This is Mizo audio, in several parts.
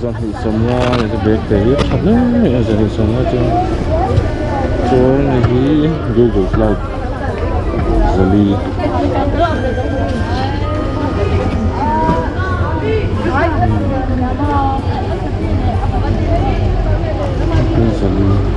250 ni chu bag te hi a tha hle mai a 250 chuan chuan hei hi google cloud 400. 400.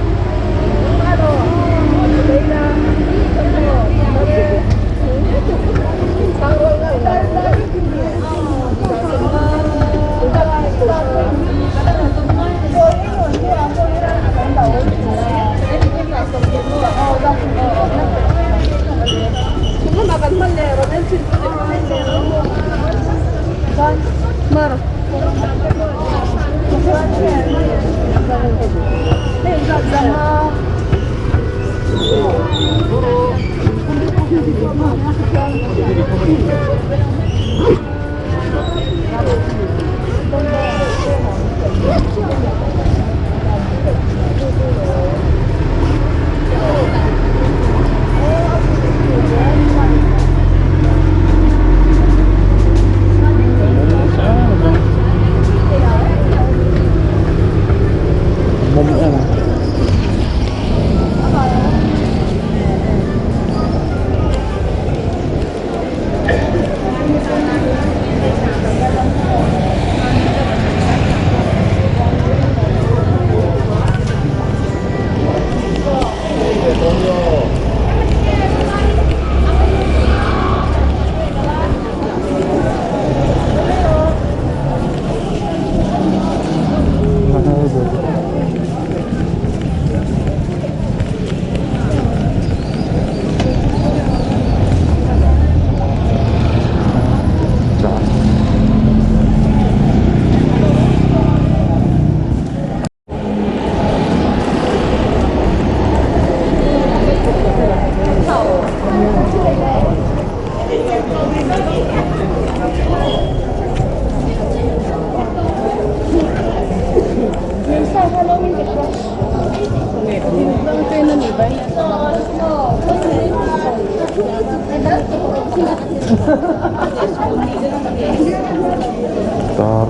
Dar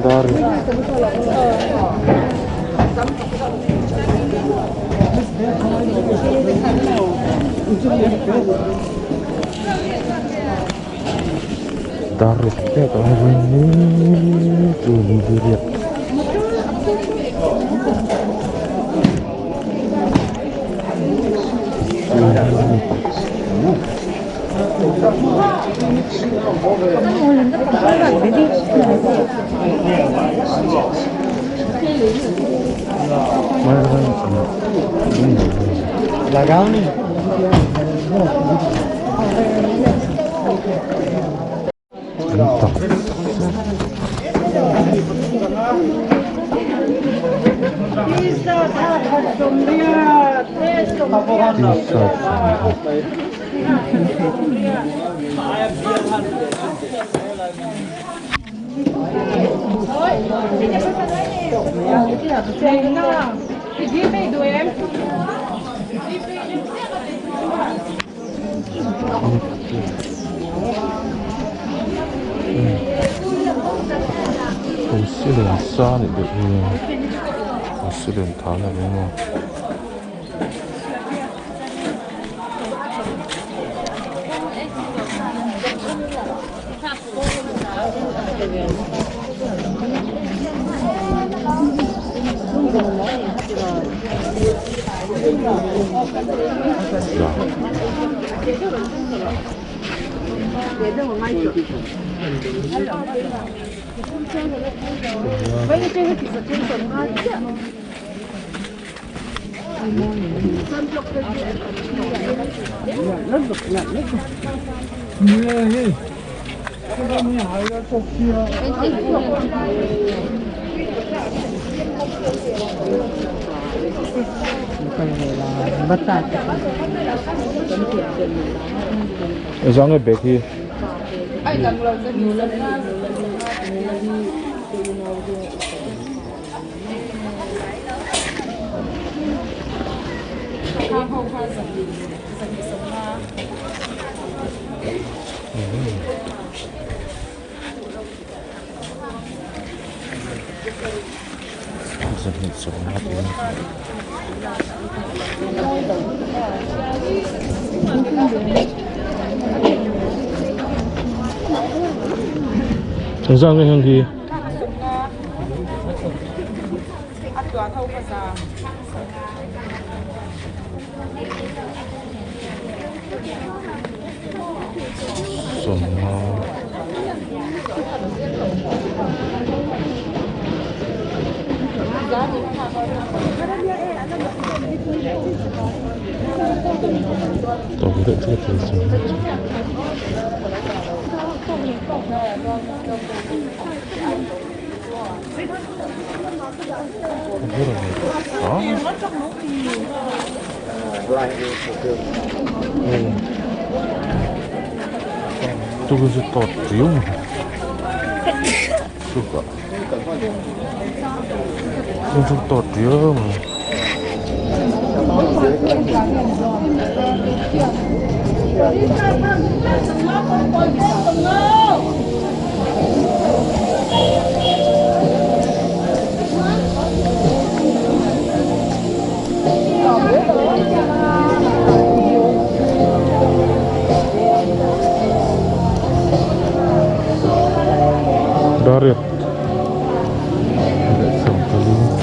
dar dar ri pek a awm chu ni riat. Thosi len sa a nih deuh hi thosi len tha a ni emaw. Zang nge bag hi. 15 tiin. Engzah nge heng hi? 15. To deuh chu ka thei 15 chu. 这个是到只用这个，这是到只用。Dariat leh 14.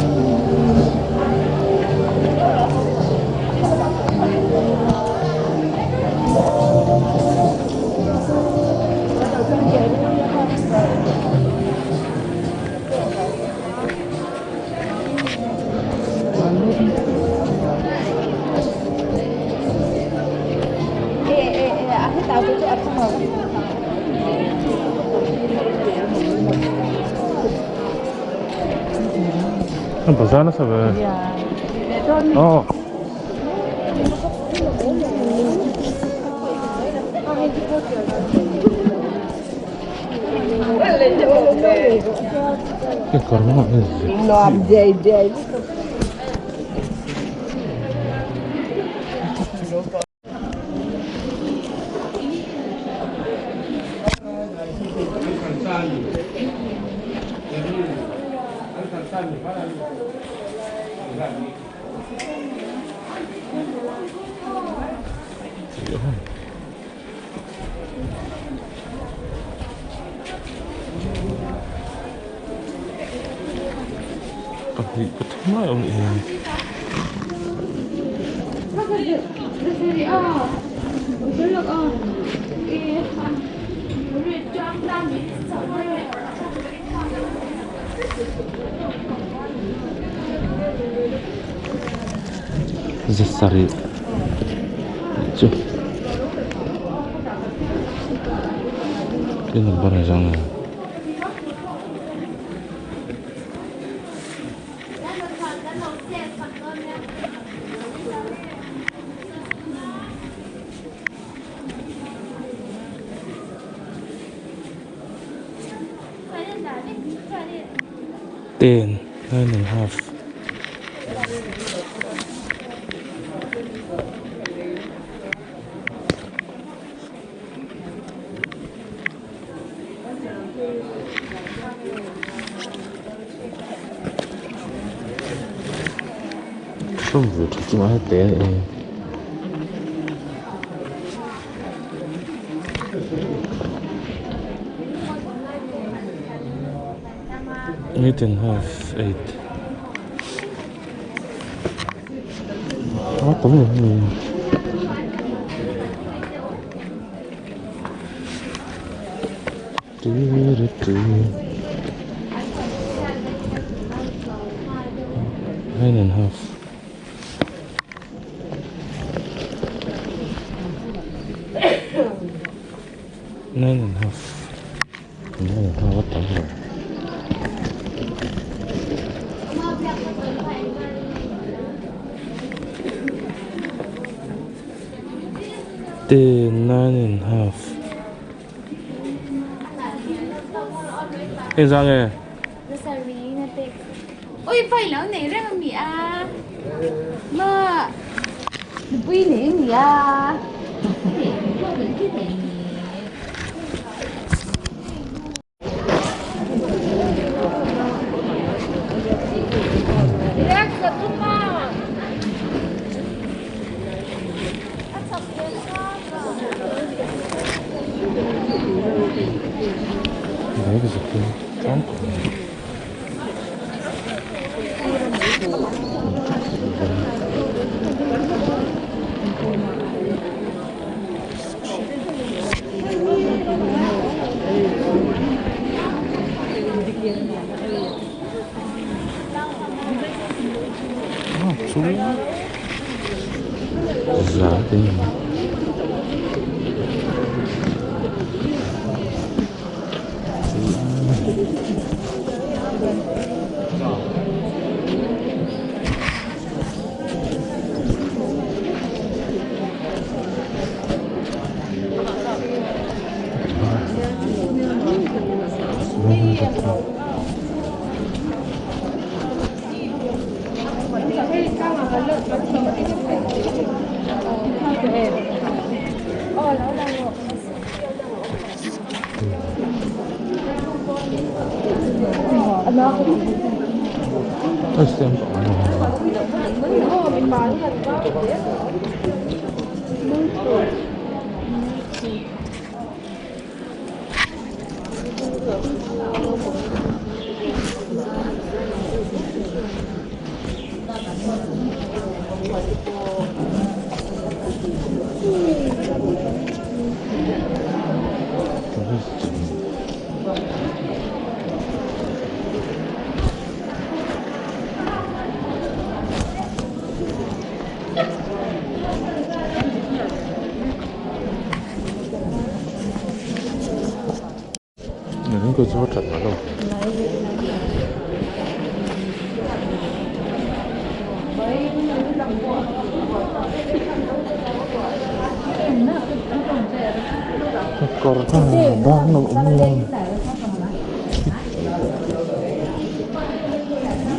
Bazar nasa ve. Aw. Pahnih pathum lai a awm nih hi. Zasarih tih chu tin number a zawng a. Ten nine and half. Hlawm ve tha chu a te e. Eight and half eight. A tam lo hei. Nine and half. Nine and half. Nine and half a tam lo. Ten nine and half. Engzah nge? Kawr kha ban a awm lo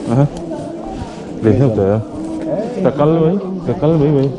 a leh hneuh teh a ka kal mai ka kal mai mai.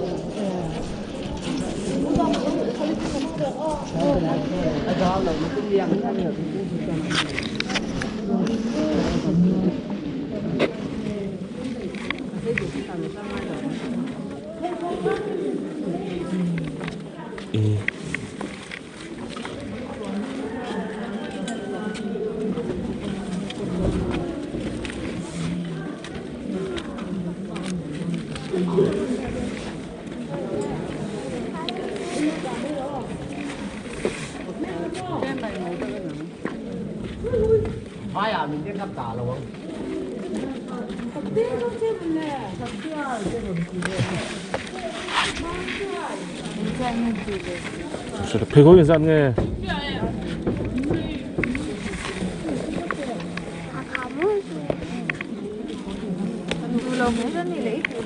Pheikhawk in zat nge?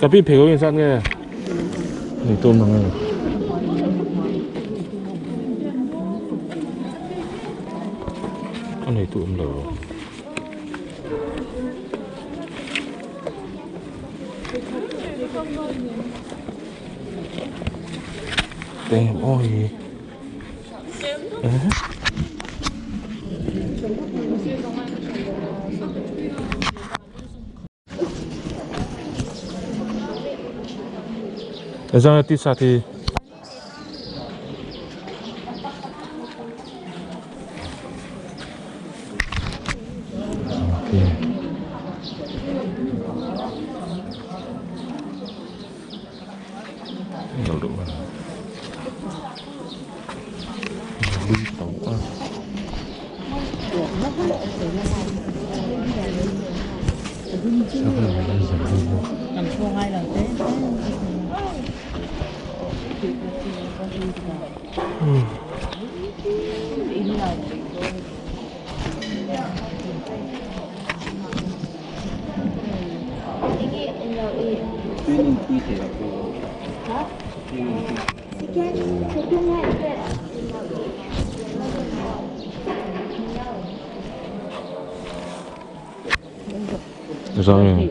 Ka pi pheikhawk in zat nge? Ni tum ang e. A nei tu awm lo. Damn, oi. Zang ti sa ti. Okay. Rồi.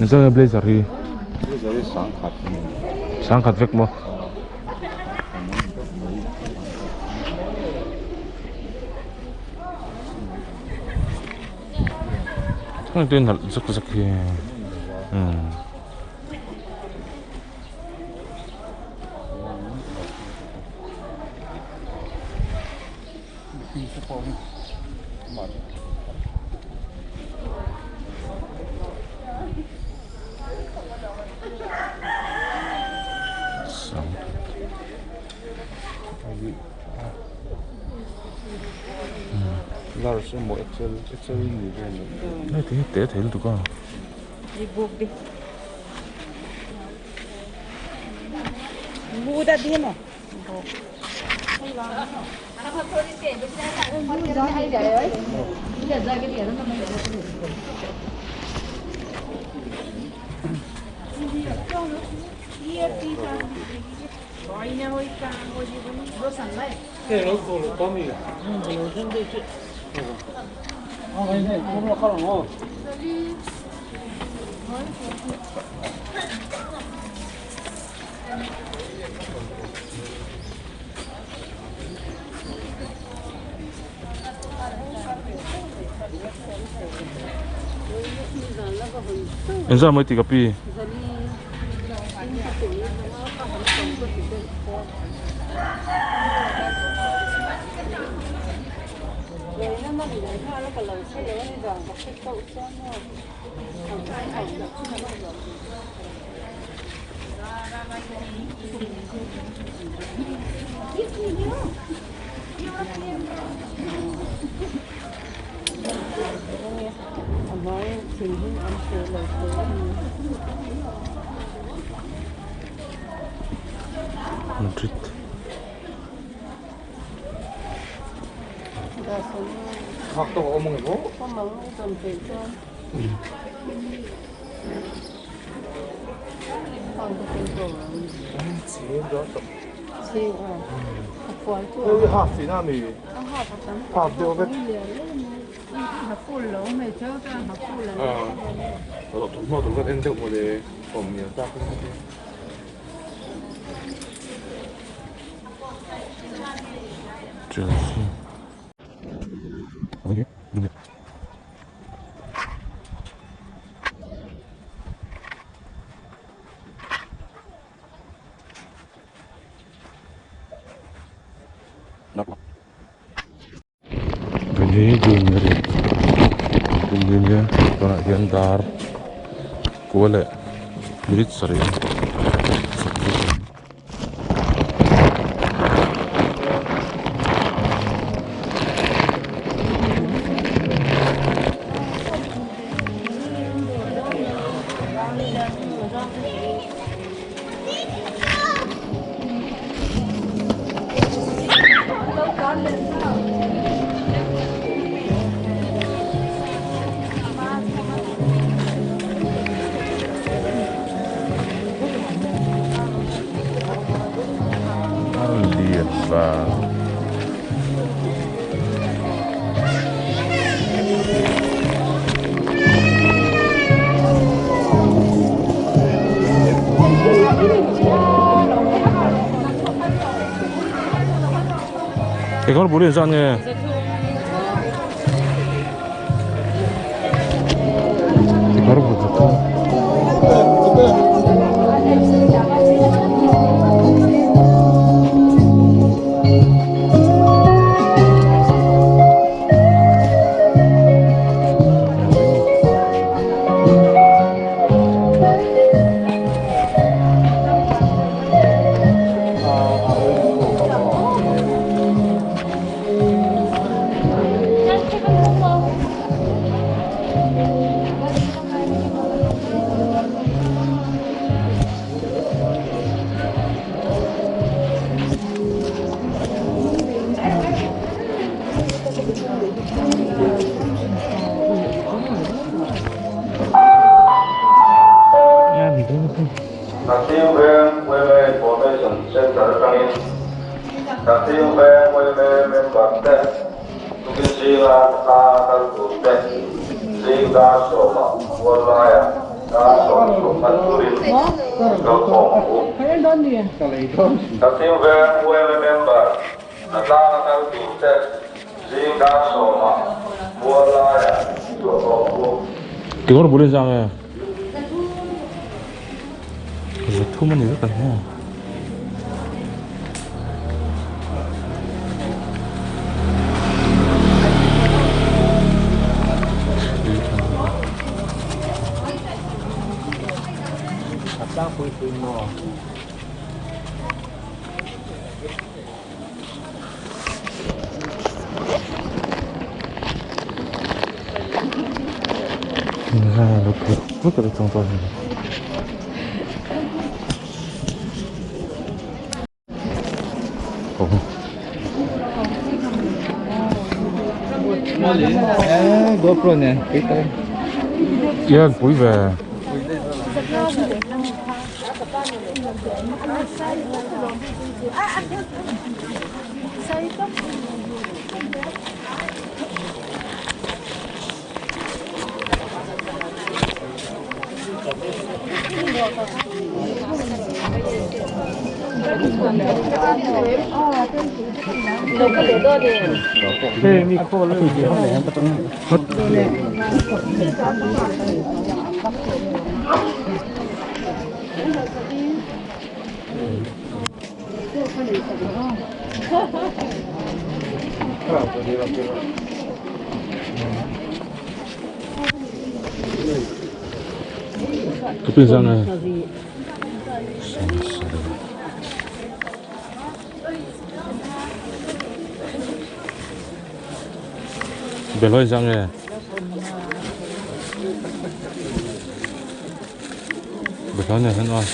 Engzah nge blazer hi? Blazer hi sangkhat a ni. Sangkhat vek maw? Heng te nalh zak zak hi umm. Large emaw XL XL ni vel Hei te hi te thei lutuk a. Engzah mai tih ka pi? Madrid. Chelsea. Tun hi June a ni June ni nia tunah hian dar kua leh minute sarih a ni. Lian vang. Kekawr bul hi engzat nge? Kekawr bul chu thum. Hnahthial Veng yma Information Centre atangin Hnahthial Veng yma member te tukin zinga tlanga kal tur te zing dar sawmah mual laiah dar 30 hman turin kal khawm ang u. Hnahthial Veng yma member Hnatlanga kal tur te zing dar sawmah mual laiah chhuah khawm ang u. Kekawr bul in zang e. Zathum a ni vek ang heng. Yan pui ve. Ka pin zang e. Beloi zang e. Beloi ne hen oi.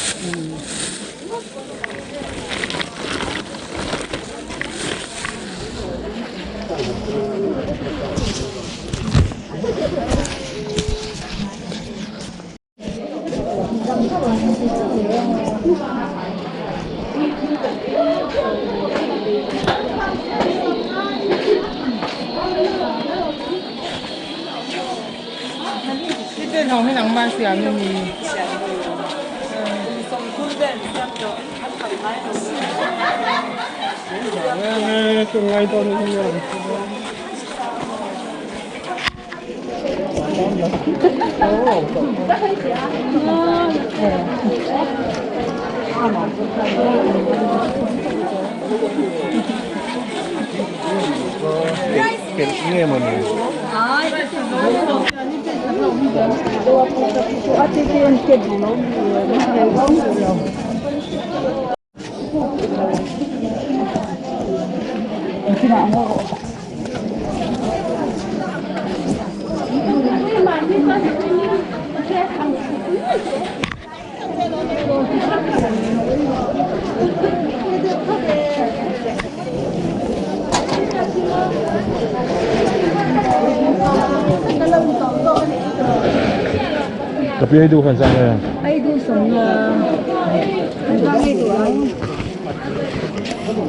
Ka pi ei duh khan sang e. Ei duh sawm la.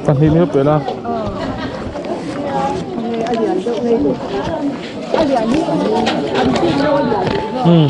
Pahnih mi pe la. Hmm.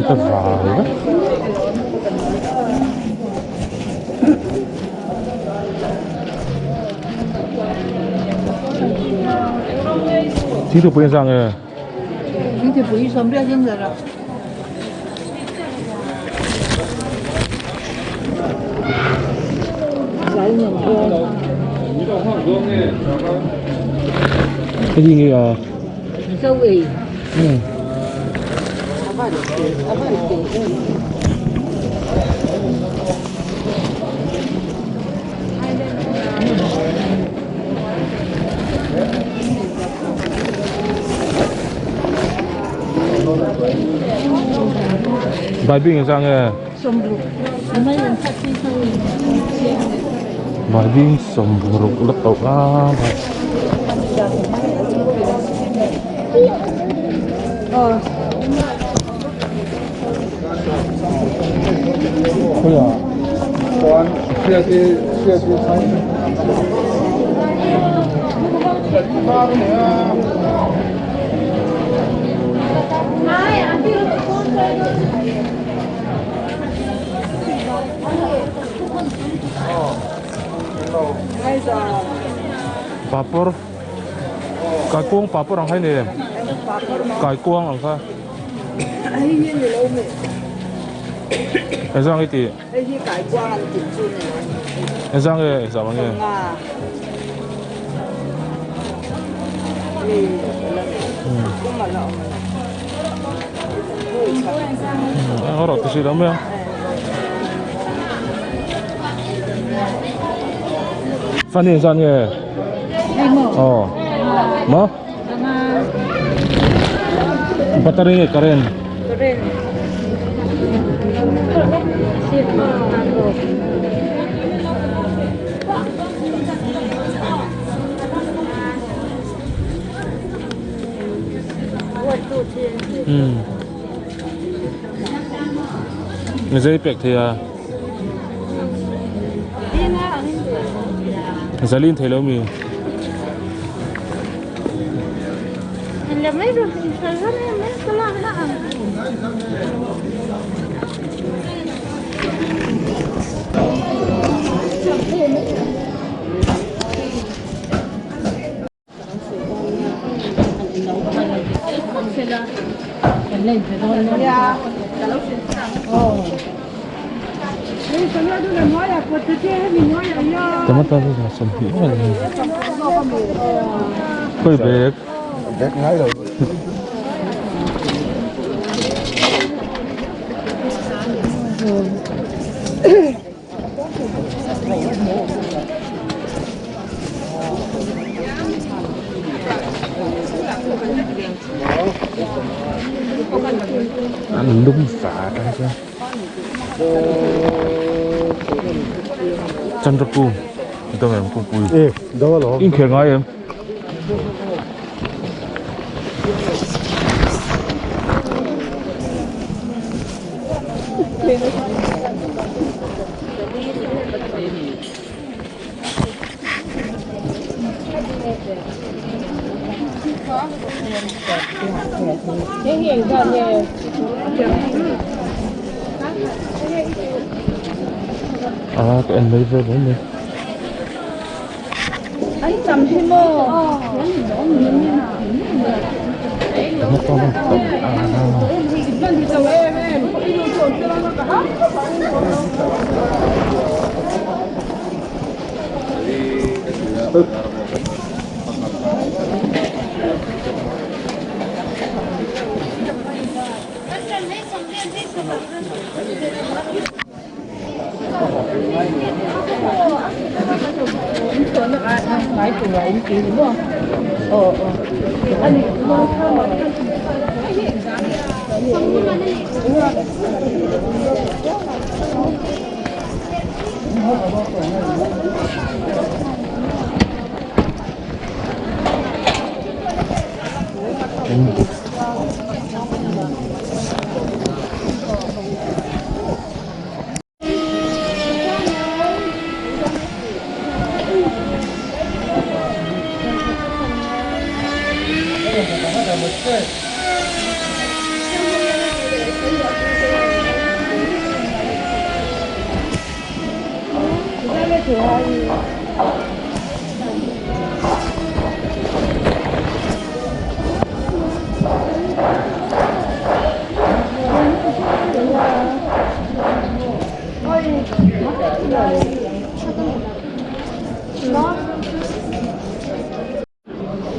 Ka vai vek. Thingthupui a zang e. Thingthupui sawmriat hian zar a. Cái gì nghe à? Dâu ỉ. Ừ. Baibing engzah nge? Baibing sawmruk la tawh a Papawr Kaikuang papawr ang kha i nei em? Kaikuang ang kha. Engzang i tih? Engzang nge engzah ang nge? A rawh ti si lo mai a. Fan hi engzah nge? Aw. Maw? Battery nge current? Current. Hmm. Zai pek thei a. Zalin thei lo mi. Tomato hi zawng 20 mai a ni. Khawi bag? Bag ngai lo. An lum va atang chuan Chandrapur dawm em kawngpui inkhel ngai em. A ka en mai vel mai mai.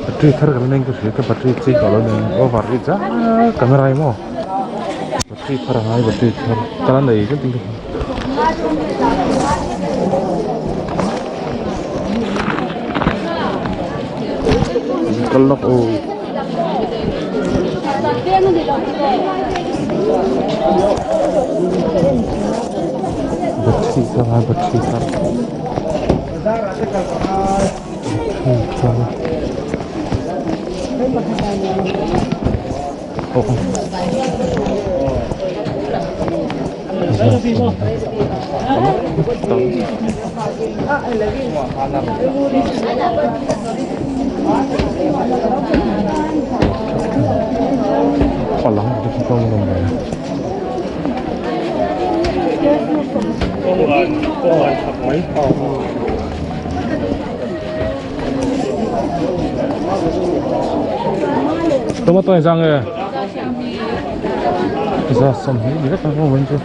Battery thar kan leng ka hria ka battery chik alo ni over ri zat camera hi maw. Battery thar a ngai battery thar ka la nei zet in ka hria. Kal lawk aw. Battery ka ngai battery thar. Battery thar. Aw. Tomato engzah nge? Za sawmhnih ni vek ang awm chu.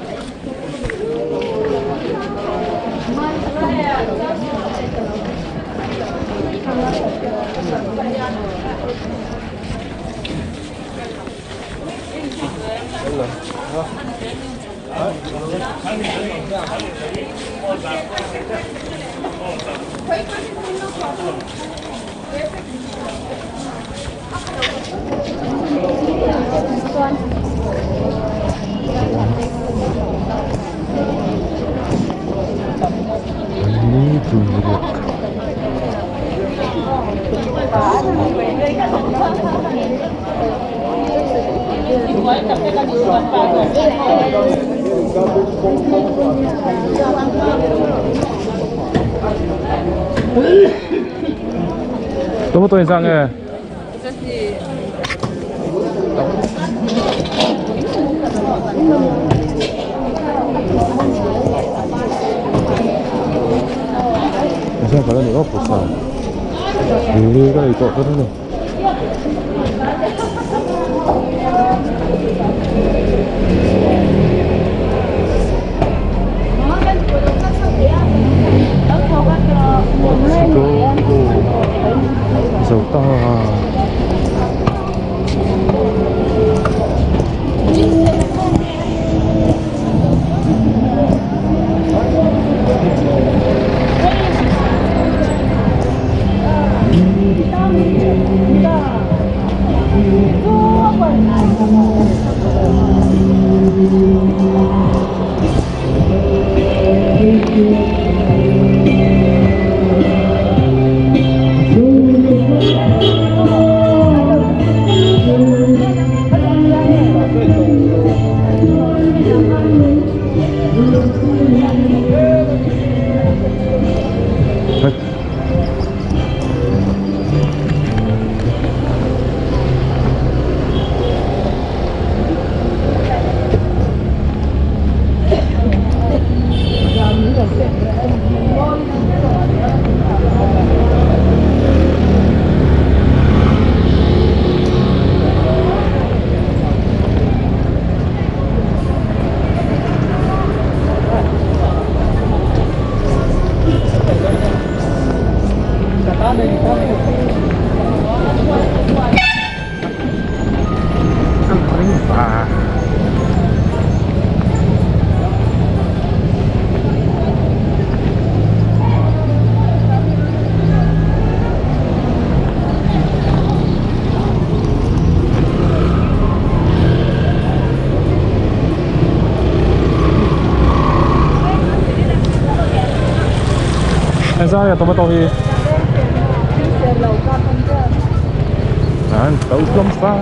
Tomato engzah nge? Engzah ka la ni vak pawisa Lili ka nei tawh dawn a ni. Let's go Zo ta. Engzah nge tomato hi an to hlawm sa.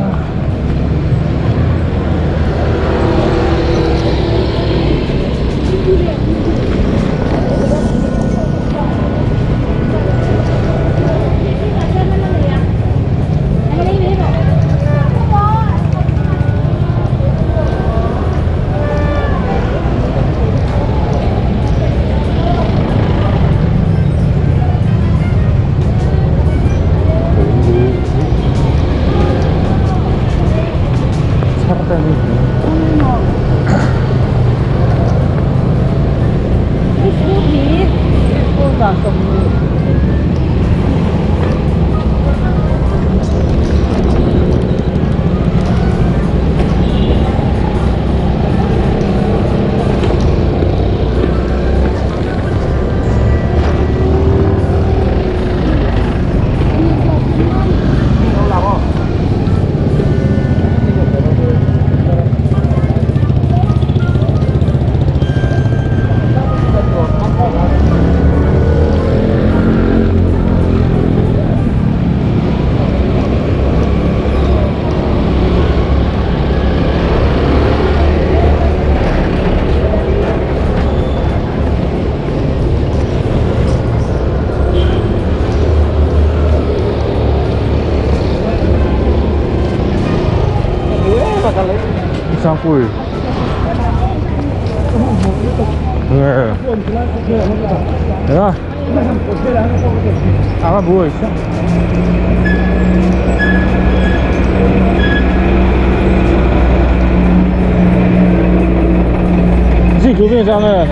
Sangpui. Nge. Anga buai sa. Gì chú bên sang này?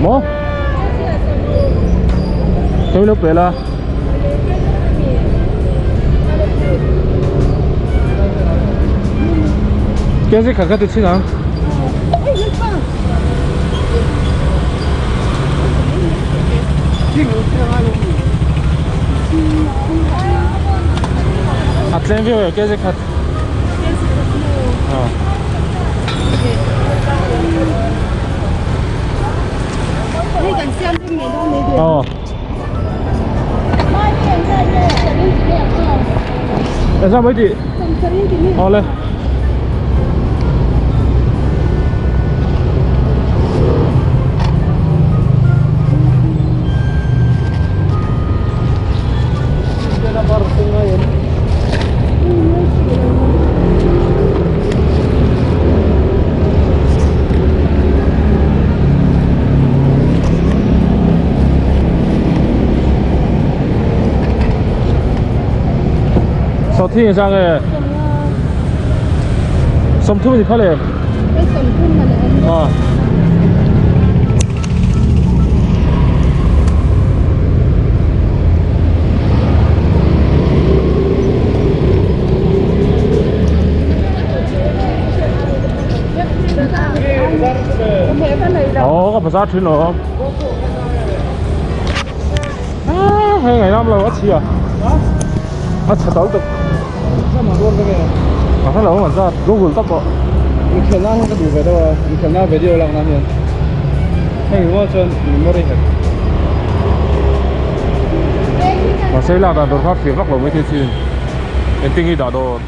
Mo? Tôi lúc về là Cái gì khá khá tự nào? A tlem viau e kz khat. Aw. Engzah mai tih? Aw le. Sawthin sang e. Sawmthum ni kha le. Aw. Aw ka bazar thin awm. Hei ngaih lam lo a chhia. A chhe tal tuk. A hre lo a zat google tak pawh. Inkhelhna hian ka duh ve deuh a, inkhelhna video lakna hian heng ringawt chuan memory hek. Mahse lak dan tur kha thlir vak lo mai thei chin engtin nge i dah dawn.